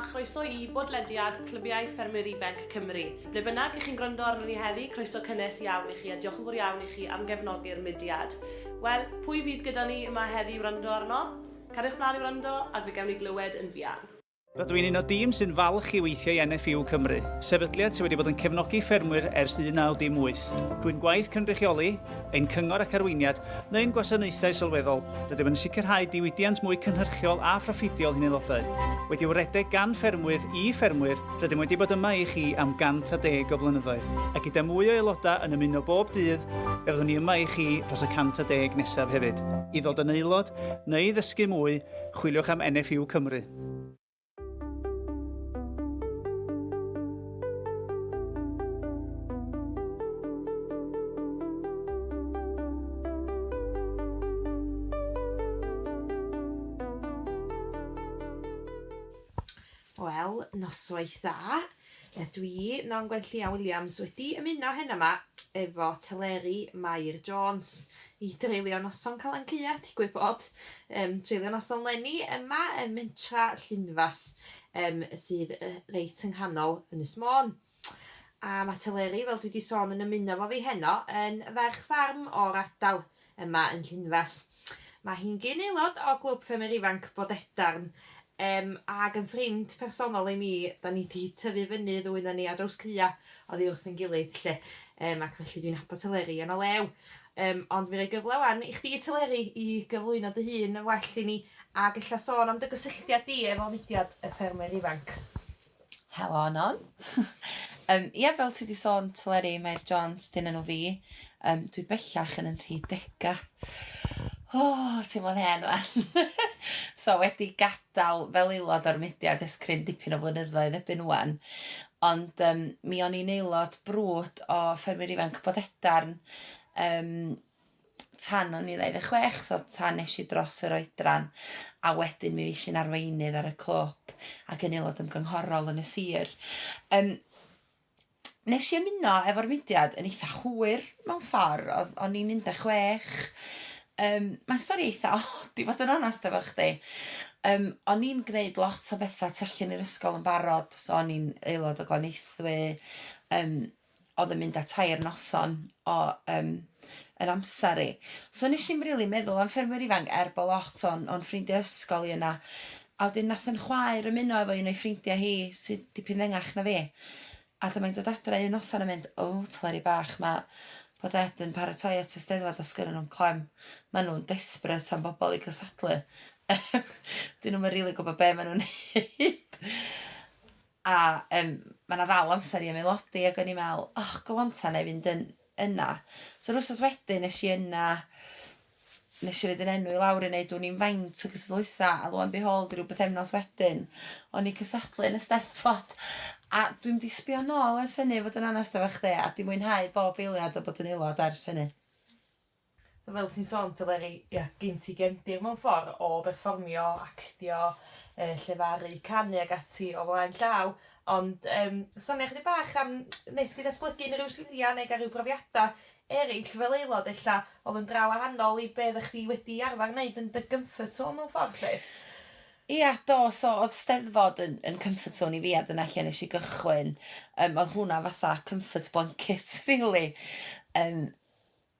chroeso i bodlediad Clybiau Ffermwyr Ifanc Cymru. Ble bynnag i chi'n gwrando arnon ni heddi, croeso cynnes iawn i chi a diolch yn fawr iawn i chi am gefnogi'r mudiad. Wel, pwy fydd gyda ni yma heddi i wrando arno? Cariwch mlaen i wrando ac fe gawn ni glywed yn fuan. Rydw i'n un o dîm sy'n falch i weithio i NFU Cymru, sefydliad sydd wedi bod yn cefnogi ffermwyr ers 1918. Drwy'n gwaith cynrychioli, ein cyngor ac arweiniad, neu'n gwasanaethau sylweddol, rydym yn sicrhau diwydiant mwy cynhyrchiol a phroffidiol i'n aelodau. Wedi'w redeg gan ffermwyr i ffermwyr, rydym wedi bod yma i chi am 110 o flynyddoedd, a gyda mwy o aelodau yn ymuno bob dydd, fe fyddwn ni yma i chi dros y 110 nesaf hefyd. I ddod yn aelod, neu i ddysgu mwy, chwiliwch am NFU Cymru. Wel, noswaith dda. Dwi, Non Gwenllian Williams, wedi ymuno heno 'ma efo Teleri Mair Jones i dreulio noson Calan Gaea, digwydd bod. Yym, treulio noson 'leni yma ym Mhentra Llynfas, yym, sydd yy reit yng nghanol Ynys Môn. A ma' Teleri, fel dwi 'di sôn, yn ymuno efo fi heno, yn ferch ffarm o'r ardal yma yn Llynfas. Mae hi'n gyn-aelod o Glwb Ffermwyr Ifanc Bodedarn yym ag yn ffrind personol i mi. Da ni 'di tyfu fyny y ddwy 'na ni ar draws caea oddi wrth ein gilydd 'lly yym ac felly dwi'n nabod Teleri yn o lew. Yym ond mi roi gyfle 'wan i chdi Teleri i gyflwyno dy hun yn well i ni ag ella sôn am dy gysylltiad di efo mudiad y ffermwyr ifanc. Helo Non. Yym ia fel ti 'di sôn Teleri Mair Jones 'di'n enw fi. Yym dwi bellach yn 'yn rhidega. O teimlo'n hen ŵan. So wedi gadal fel aelod o'r mudiad ers cryn dipyn o flynyddoedd erbyn ŵan. Ond yym mi o'n i'n aelod brwd o Ffermwyr Ifanc Bodedarn yym tan o'n i 26 so tan nes i dros yr oedran a wedyn mi fues i'n arweinydd ar y clwb ac yn aelod ymgynghorol yn y sir. Yym nes i ymuno efo'r mudiad yn eitha hwyr mewn ffordd, o'dd o'n i'n 16. Yym mae'n stori eitha od i fod yn onast efo chdi. Yym o'n i'n gneud lot o betha tu allan i'r ysgol yn barod so o'n i'n aelod o Glanaethwy yym oedd yn mynd â tair noson o yym 'yn amser i. So nesh i'm rili meddwl am ffermwyr ifanc er bo' lot o'n o'n ffrindia ysgol i yna. A wedyn nath 'yn chwaer ymuno efo un o'i ffrindia hi sy dipyn fengach na fi. A dyma 'i'n dod adre un noson a mynd o Teleri bach ma' bod Ed yn paratoi at y Steddfod a sgynnyn nw'm clem. Ma' nw'n desperate am bobol i cystadlu. 'Dyn nw'm yn rili gwbo be' ma' nw'n neud. A yym ma' 'na ddal amser i ymaelodi ag o'n i'n me'wl och go on ta 'nai fynd yn yna. So yr wsos wedyn esh i yna nesh i roid 'yn enw i lawr i neud wn i'm faint o gystadlaetha a lo and behold ryw bythefnos wedyn o'n i'n cystadlu yn y Steddfod a dwi'm 'di sbio nôl ers hynny i fod yn onest efo chdi a 'di mwynhau bob eiliad o bod yn aelod ers hynny. So fel ti'n sôn Teleri, ia, gin ti gefndir mewn ffordd o berfformio, actio, yy llefaru, canu ag ati o flaen llaw, ond yym sonia chydig bach am nes di ddatblygu unrhyw sgilia neu gael rhyw brofiadau eraill fel aelod ella oedd yn dra wahanol i be oeddech chdi wedi arfer wneud yn dy comfort zone mewn ffordd 'lly? Ia, do, so oedd Steddfod yn yn comfort zone i fi a dyna lle nes i gychwyn. Yym oedd hwnna fatha comfort blanket rili. Yym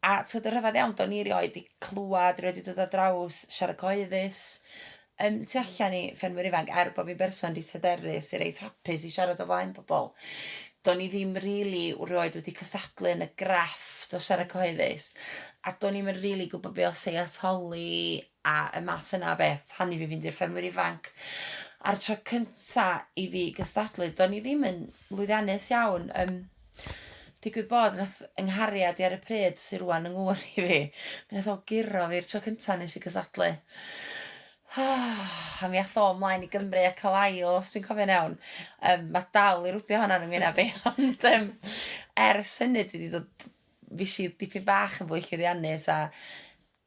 A t'od yn rhyfedd iawn do'n i erioed 'di clwad rioed 'di dod ar draws siarad cyhoeddus yym tu allan i ffermwyr ifanc er bo' fi'n berson reit hyderus sy reit hapus i siarad o flaen pobol do'n i ddim rili rioed wedi cystadlu yn y grefft o siarad cyhoeddus a do'n i'm yn rili gwbo be' o' seiatoli a y math yna o beth tan i fi fynd i'r ffermwyr ifanc. A'r tro cynta i fi gystadlu do'n i ddim yn lwyddiannus iawn yym digwydd bod nath 'yng nghariad i ar y pryd sy rŵan yng ngŵr i fi mi nath o guro fi'r tro cynta nesh i cystadlu. A mi ath o ymlaen i Gymru a ca'l ail os dwi'n cofio'n iawn. Yym ma' dal i rwbio honna yn 'y ngwyneb i ond yym ers hynny dwi 'di dod fush i dipyn bach yn fwy llwyddiannus a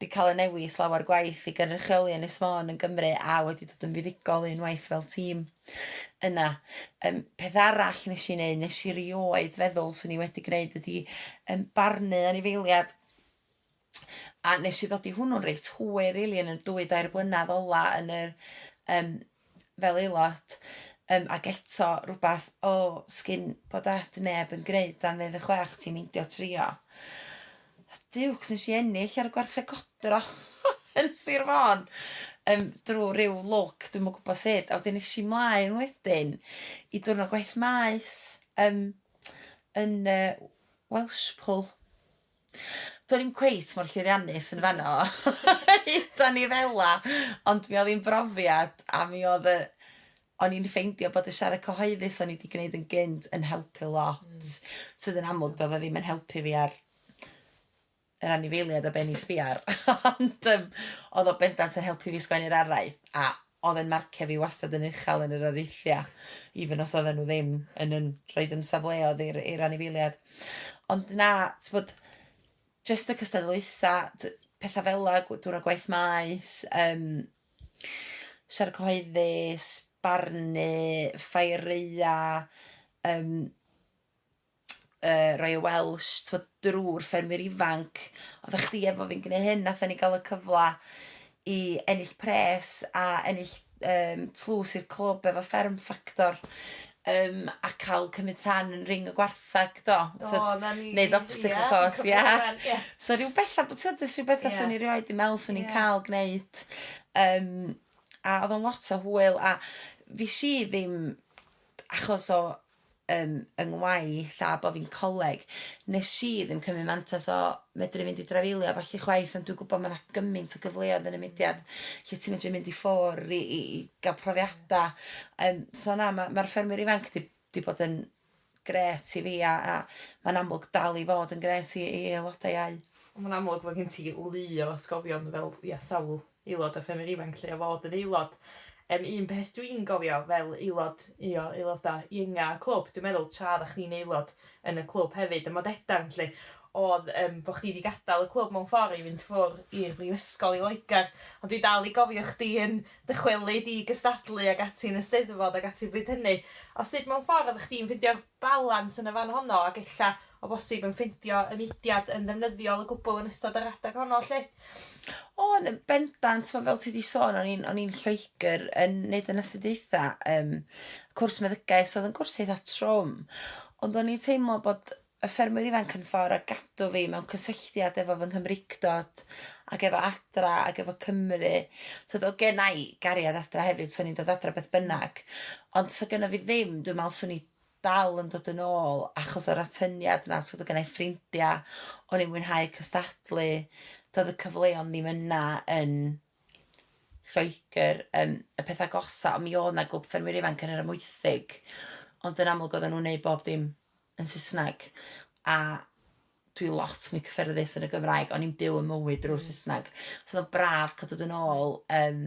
'di cael y newis lawer gwaith i gynrychioli Ynys Môn yn Gymru a wedi dod yn fuddugol unwaith fel tîm yna. Yym peth arall nes i neud nes i rioed feddwl swn i wedi gwneud ydi yym barnu anifeiliad a nes i ddod i hwnnw'n reit hwyr rili yn y dwy dair blynedd ola yn yr yym fel aelod. Um, ac eto, rhywbeth, o, oh, sgyn bod dad neb yn gwneud dan 26, ti'n meindio trio. A diwcs, nes i ennill ar y gwartheg godro yn Sir Fôn um, drwy ryw lwc, dwi'm yn gwybod sut. A wedyn nes i mlaen wedyn i diwrnod gwaith maes um, yn uh, Welshpool. Do'n i'm cweit mor llwyddiannus yn fanno. Udan ni fela, ond mi oedd hi'n brofiad a mi oedd y... O'n i'n ffeindio bod y siarad cyhoeddus o'n i wedi gwneud yn gynt yn helpu lot. Sydd yn amlwg doedd o ddim yn helpu fi ar yr anifeiliaid a be o'n i'n sbio ar. Ond yym oedd o bendant yn helpu fi sgwennu'r araith a oedd yn marcio fi wastad yn uchel yn yr areithiau, even os oedden nhw ddim yn yn rhoid yn safleoedd i'r i'r anifeiliaid. Ond na, t'bod, jyst y cystadlaethau, pethau fel 'na, diwrnod gwaith maes, yym siarad cyhoeddus, barnu, ffaireuau, yym yy Royal Welsh t'wod drw'r ffermwyr ifanc oddach chdi efo fi'n gneu' hyn nathon ni ga'l y cyfla i ennill pres a ennill yym tlws i'r clwb efo Fferm Ffactor yym a ca'l cymryd rhan yn Ring y Gwartheg do? Do 'na ni. Neud obstacle course ie. Ie. So ryw betha b- t'od jyst ryw betha swn i rioed 'di me'wl swn i'n ca'l gneud yym a o'dd o'n lot o hwyl a fush i ddim achos o yym yng ngwaith a bo' fi'n coleg nes i ddim cymryd mantais o medru mynd i drafeilio a ballu chwaith ond dwi'n gwybod ma' 'na gymaint o gyfleoedd yn y mudiad lle ti'n medru mynd i ffwr' i i i ga'l profiada yym so na ma' ma'r ffermwyr ifanc 'di 'di bod yn grêt i fi a a ma'n amlwg dal i fod yn grêt i i aelodau iau. Ma'n amlwg fod gen ti lu o atgofion fel ia sawl aelod o ffermwyr ifanc 'lly o fod yn aelod. Yym un peth dwi'n gofio fel aelod un o aelodau ienga y clwb dwi'n meddwl tra oeddach chdi'n aelod yn y clwb hefyd ym Modedan 'lly oedd yym bo' chdi 'di gadael y clwb mewn ffordd i fynd ffwr' i'r brifysgol i Loegr ond dwi dal i gofio chdi yn dychwelyd i gystadlu ag ati yn y Steddfod ag ati bryd hynny. A sut mewn ffordd oeddach chdi'n ffeindio'r balans yn y fan honno ac ella o bosib yn ffeindio y mudiad yn ddefnyddiol o gwbl yn ystod yr adeg honno 'lly? O yn bendant ma' fel ti 'di sôn o'n i'n o'n i'n Lloegr yn neud 'yn astudiaetha yym cwrs meddygaeth so o'dd yn gwrs eitha trwm ond o'n i'n teimlo bod y ffermwyr ifanc yn ffordd o gadw fi mewn cysylltiad efo fy Nghymreictod ac efo adra ac efo Cymru. T'od o'dd genna i gariad adra hefyd so o'n i'n dod adra beth bynnag ond 'sa gynna fi ddim dwi'n me'wl swn i dal yn dod yn ôl achos o'r atyniad 'na t'od o' gennai ffrindia o'n i'n mwynhau cystadlu do'dd y cyfleon ddim yna yn Lloegr yym y peth agosa on' mi o'dd 'na glwb ffermwyr ifanc yn yr Amwythig ond yn amlwg oddan nw'n neud bob dim yn Sysneg a dwi lot mwy cyffyrddus yn y Gymraeg o'n i'n byw 'y mywyd drw'r Saesneg. So o'dd o'n braf ca'l dod yn ôl yym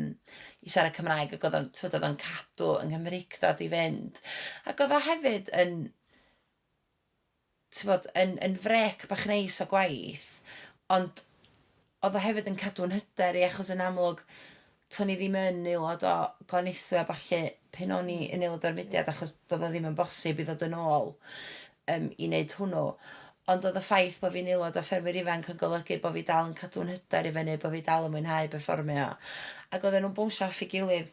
i siarad Cymraeg ag o'dd o'n t'mod o'dd o'n cadw 'yng Nghymreictod i fynd. Ac o'dd o hefyd yn t'mod yn yn frêc bach neis o gwaith ond o'dd o hefyd yn cadw'n hyder i achos yn amlwg to'n i ddim yn aelod o Glanaethwy a ballu pan o'n i yn aelod o'r mudiad achos do'dd o ddim yn bosib i ddod yn ôl yym i neud hwnnw. Ond o'dd y ffaith bo' fi'n aelod o Ffermwyr Ifanc yn golygu bo' fi dal yn cadw'n hyder i fyny bo' fi dal yn mwynhau perfformio ac odden nw'n bownsio off 'i gilydd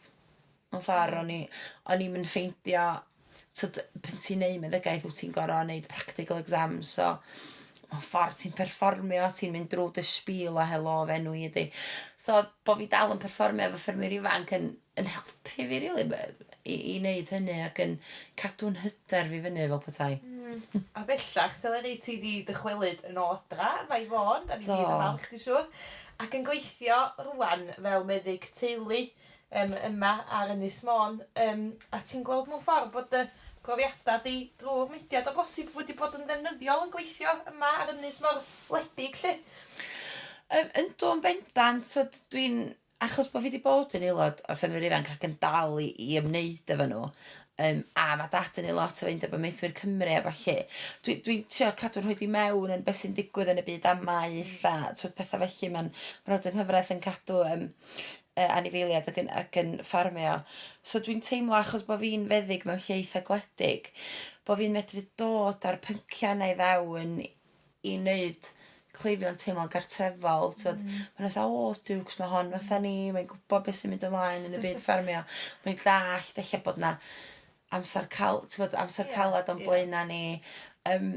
mewn ffor o'n i o'n i'm yn ffeindio t'od pan ti'n neud meddygaeth wt ti'n gor'o' neud practical exams so mewn ffor ti'n perfformio ti'n mynd drw dy spiel o helo fy enw i ydi. So bo' fi dal yn perfformio efo ffermwyr ifanc yn yn helpu fi rili i i neud hynny ac yn cadw'n hyder fi fyny fel petai. Hmm. A bellach Teleri ti 'di dychwelyd yn ôl adra yma i Fôn 'dan ni gyd yn falch dwi siŵr ac yn gweithio rŵan fel meddyg teulu yym yma ar Ynys Môn yym a ti'n gweld mewn ffordd bod dy brofiadau di drwy'r mudiad o bosib wedi bod yn ddefnyddiol yn gweithio yma ar ynys mor wledig 'lly? Yym yndw yn bendant so dwi'n achos bo' fi 'di bod yn aelod o ffermwyr ifanc ac yn dal i i ymwneud efo nhw yym a ma' dad yn neud lot efo Undeb Amaethwyr Cymru a ballu dwi dwi'n trio cadw rhoid i mewn yn be' sy'n digwydd yn y byd amaeth a t'wod petha felly ma'n mrawd yng nghyfraith yn cadw yym yy anifeiliaid ac yn ac yn ffarmio. So dwi'n teimlo achos bo' fi'n feddyg mewn lle eitha gwledig bo' fi'n medru dod â'r pyncia 'na i fewn i neud cleifion teimlo'n gartrefol t'wod... Hmm. ...ma' n'w fatha o duwcs ma' hon fatha ni mae'n gwbo be' sy'n mynd ymlaen yn y byd ffermio. Mae'n dallt ella bod 'na... amser cal- t'mod amser calad o'n blaena' ni. Yym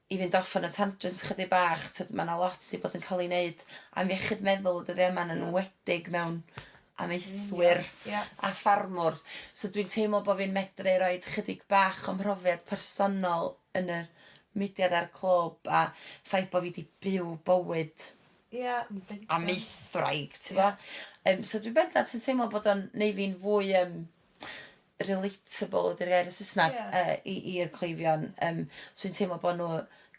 i fynd off on a tangent chydig bach t'od ma' 'na lot 'di bod yn ca'l 'i neud am iechyd meddwl y dyddia' yma yn enwedig mewn amaethwyr a ffarmwrs. So dwi'n teimlo bo' fi'n medru roid chydig bach o'm mhrofiad personol yn y mudiad a'r clwb a ffaith bo' fi 'di byw bywyd amaethwraig t'bo'? Yym so dwi bendant yn teimlo bod o'n neu' fi'n fwy yym relatable ydi'r gair yn Saesneg yy i i'r cleifion yym so fi'n teimlo bo' n'w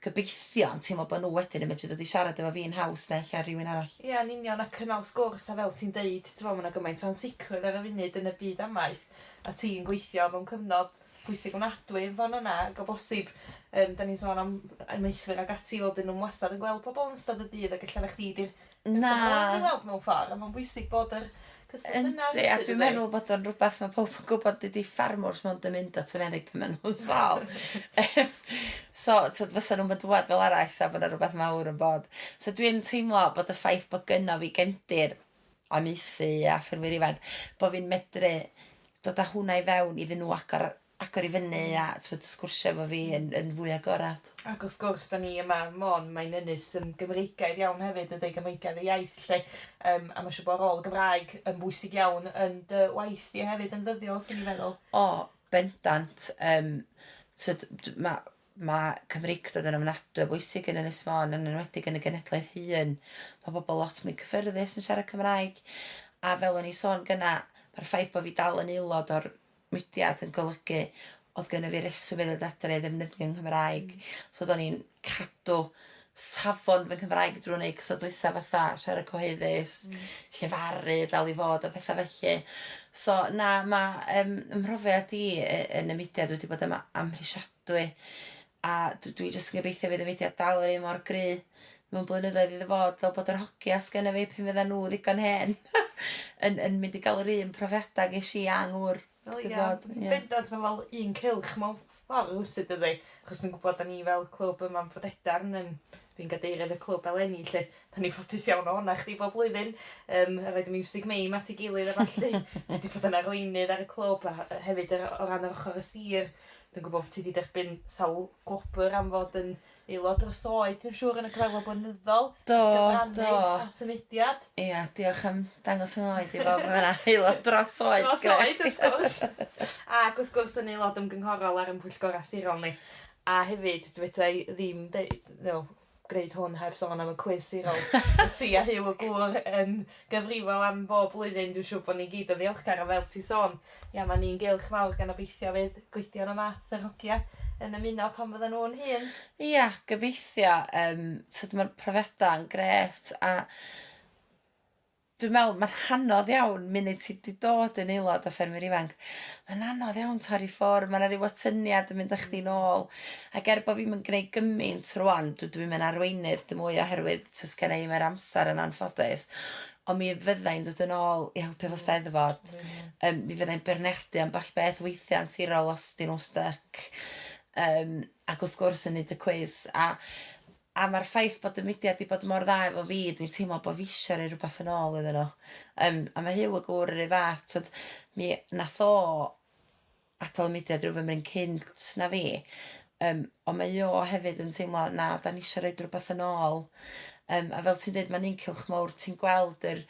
gobeithio yn teimlo bo' n'w wedyn yn medru dod i siarad efo fi'n haws na ella rhywun arall. Ia yn union a cynnal sgwrs a fel ti'n deud t'mo' ma' 'na gymaint o ansicrwydd ar y funud yn y byd amaeth a ti'n gweithio mewn cyfnod pwysig ofnadwy yn fan yna ag o bosib yym 'dan ni'n sôn am amaethwyr ag ati wel 'dyn nw'm wastad yn gweld pobol yn ystod y dydd ag ella na chdi 'di'r Na. Person i weld mewn ffordd a mae'n bwysig bod yr cyswllt yna. Yndi, a dwi'n meddwl bod o'n rhywbeth mae pawb yn gwybod dydy ffarmwrs mond yn mynd at y meddyg pan maen nhw'n sâl. So, t'od, fysa nhw'm yn dŵad fel arall sa bod 'na rhywbeth mawr yn bod. So dwi'n teimlo bod y ffaith bod gynno fi gefndir amaethu a ffermwyr ifanc, bod fi'n medru dod â hwnna i fewn iddyn nhw agor agor i fyny a t'mod sgwrsio efo fi yn yn fwy agorad. Ac wrth gwrs 'da ni yma ym Môn, mae'n ynys yn Gymreigaidd iawn hefyd dydi, Gymreigaidd y iaith 'lly, yym a ma' siŵr bod rôl y Gymraeg yn bwysig iawn yn dy waith di hefyd yn ddyddiol 'swn i'n feddwl. O, bendant, yym t'od d- ma' ma' Cymreictod yn ofnadwy o bwysig yn Ynys Môn yn enwedig yn y genhedlaeth hŷn. Ma' bobl lot mwy cyffyrddus yn siarad Cymraeg a fel o'n i sôn gynna' ma'r ffaith bo' fi dal yn aelod o'r mudiad yn golygu o'dd gynno fi reswm i ddod adre i ddefnyddio 'Nghymraeg. So oeddwn i'n cadw safon fy Nghymraeg drwy wneud cystadlaethau fatha siarad cyhoeddus, llefaru, dal i fod a petha felly. So na, ma' yym 'y mhrofiad i y- yn y mudiad wedi bod yn amhrisiadwy a dwi jyst yn gobeithio fydd y mudiad dal yr un mor gry mewn blynyddoedd i ddod fel bod yr hogia sgenna fi pan fyddan nhw ddigon hen yn yn mynd i ga'l yr un profiada gesh i a ngŵr. Wel ia. Ie. Bendant ma' fel un cylch mewn ffordd rywsut dydi? Achos dwi'n gwybod 'dan ni fel clwb yma yn Bodedarn yn dwi'n gadeirydd y clwb eleni 'lly 'dan ni'n ffodus iawn ohona chdi bob blwyddyn yym a roid y miwsig meim at ei gilydd a ballu. Ti 'di bod yn arweinydd ar y clwb a hefyd yr o ran yr ochor y sir dwi'n gwybod bo' ti 'di derbyn sawl gwobr am fod yn aelod dros oed, dwi'n siŵr, yn y cyfarfod blynyddol. Do, do. At y mudiad. Ia, diolch am dangos 'y nghoed i bawb yn fan'na. Aelod dros oed, grêt. Dros oed, wrth gwrs. Ac wrth gwrs yn aelod ymgynghorol ar 'yn pwyllgora' sirol ni. A hefyd, fedra i ddim deud, wel, gwneud hwn heb sôn am y cwis sirol. Ti a Huw y gŵr yn gyfrifol am bob blwyddyn, dwi'n siŵr bod ni gyd yn ddiolchgar a fel ti'n sôn, ia mae'n un gylch mawr gan obeithio fydd Gwydion a Math yr hogia yn ymuno pan fyddan nhw'n hŷn. Ia, gobeithio. Yym, tyd mae'r profiadau yn grêt a Dwi'n meddwl mae'n anodd iawn munud ti 'di dod yn aelod o Ffermwyr Ifanc, mae'n anodd iawn torri ffwrdd, ma' 'na ryw atyniad yn mynd â chdi nôl. Ac er bo' fi'm yn gneud gymaint rŵan, dw dwi'm yn arweinydd dim mwy oherwydd jyst genna i'm yr amser yn anffodus, ond mi fydda i'n dod yn ôl i helpu efo Steddfod. Yym mi fydda i'n beirniadu ambell beth weithiau yn sirol os 'di nhw'n styc. Yym ac wrth gwrs yn neud y cwis a A ma'r ffaith bod y mudiad 'di bod mor dda efo fi, dwi'n teimlo bo' fi isio roi rwbath yn ôl iddyn n'w. Yym a ma' Huw y gŵr yr un fath t'wod mi nath o adal y mudiad ryw fymryn cynt na fi yym on' mae o hefyd yn teimlo na 'dan ni isio roid rwbath yn ôl. Yym a fel ti'n deud ma'n un cylch mowr ti'n gweld yr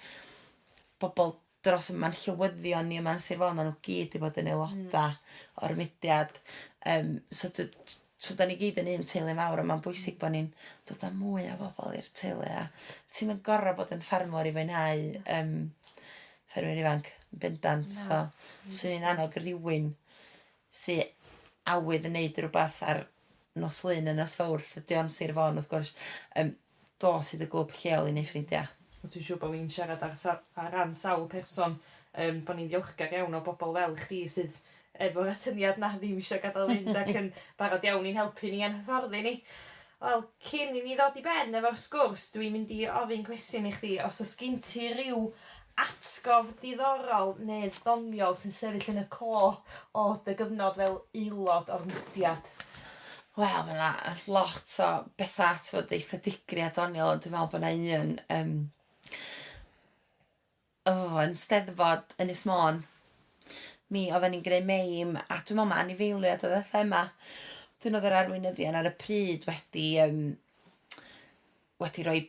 bobol dros ma'n llywyddion ni yma yn Sir Fôn ma' n'w gyd 'di bod yn aeloda o'r mudiad yym so dw- so 'dan ni gyd yn un teulu mawr a ma'n bwysig bo' ni'n dod â mwy o bobol i'r teulu a ti'm yn gor'o' bod yn ffarmwr i fwynhau yym ffermwyr ifanc yn bendant so swn i'n annog rywun sy awydd neud rwbath ar nos Lun a nos Fowrth ydi o'n Sir Fôn wrth gwrs yym dos i dy glwb lleol i neu' ffrindia. Wel dwi'n siŵr bo' fi'n siarad ar sa- ar ran sawl person yym bo' ni'n ddiolchgar iawn o bobol fel chdi sydd efo'r atyniad 'na ddim isio gadal fynd ac yn barod iawn i'n helpu ni a'n hyfforddi ni. Wel cyn i ni ddod i ben efo'r sgwrs dwi'n mynd i ofyn cwestiwn i chdi os o's gin ti ryw atgof diddorol neu ddoniol sy'n sefyll yn y co o dy gyfnod fel aelod o'r mudiad? Wel ma' 'na lot o betha t'mod eitha digri a doniol ond dwi me'wl bo' 'na un yym o yn Steddfod Ynys Môn. Mi oedden ni'n gwneud meim, a dwi'n meddwl ma' anifeiliaid oedd y thema. Dwi'n oedd yr arweinyddion ar y pryd wedi um, wedi rhoi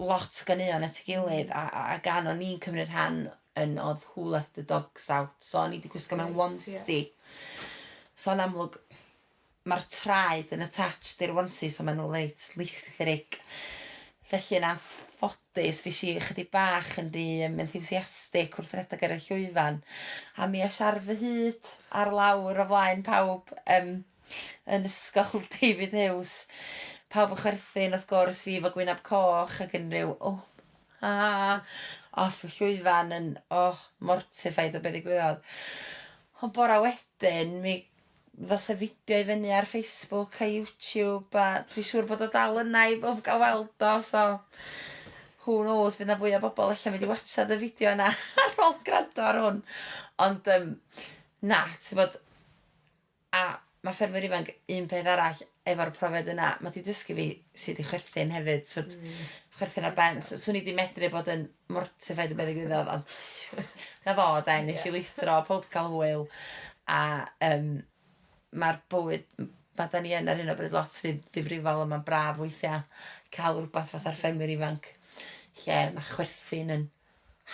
lot o ganeuon at ei gilydd a, a, a gan o'n i'n cymryd rhan yn oedd Who Let The Dogs Out so o'n i wedi gwisgo mewn onesie. So yn amlwg mae'r traed yn attached i'r onesie so maen nhw reit lithrig. Felly yn anffodus fues i chydig bach yn rhy um, enthusiastic wrth redeg ar y llwyfan a mi es ar fy hyd ar lawr o flaen pawb um, yn ysgol David Hughes. Pawb yn chwerthin wrth gwrs, fi efo gwynab coch ac yn rhyw oh a off y llwyfan yn oh mortified o be ddigwyddodd. Ond bora wedyn mi ddoth y fideo i fyny ar Facebook a YouTube a dwi siŵr bod o dal yna i bobl gael weld o so who knows fydd 'na fwy o bobl ella mynd i watsiad y fideo yna ar ôl gwrando ar hwn. Ond yym na t'bod a ma' ffermwyr ifanc un peth arall efo'r profiad yna ma' 'di dysgu fi sut i chwerthin hefyd t'wod chwerthin ar ben so swn i 'di medru bod yn mortified o be' ddigwyddodd ond 'na fo 'de nesh i lithro powb ca'l hwyl a yym ma'r bywyd ma' 'dan ni yn ar hyn o bryd lot rhy ddifrifol a ma'n braf weithia' ca'l rwbath fatha'r ffermwyr ifanc lle ma' chwerthin yn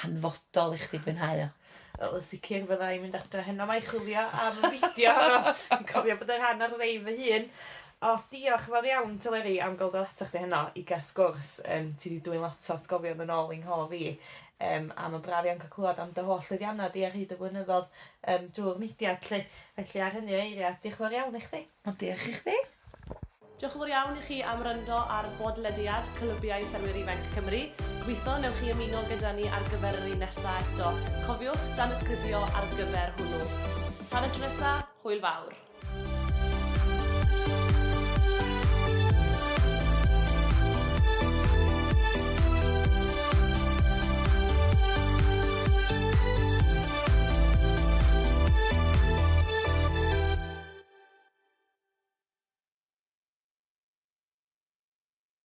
hanfodol i chdi fwynhau o. Wel yn sicr fydda i'n mynd adre heno 'ma i chwilio am y fideo honno. Dwi'n cofio bod yn rhan o'r rei fy hun. O, diolch yn fawr iawn Teleri am gael dod atoch chdi heno i gael sgwrs. Um, ti wedi dwyn lot o atgofion yn ôl i'n nghof i. Um, a mae'n braf iawn cael clywed am dy holl lwyddiannau di ar hyd y blynyddoedd um, drwy'r mudiad. Lly. Felly ar hynny o eiriau, diolch yn fawr iawn i chdi. Wel, diolch i chdi. Diolch yn fawr iawn i chi am wrando ar bodlediad Clybiau Ffermwyr Ifanc Cymru. Gobeithio newch chi ymuno gyda ni ar gyfer yr un nesa eto. Cofiwch danysgrifio ar gyfer hwnnw. Tan y tro nesa, hwyl fawr.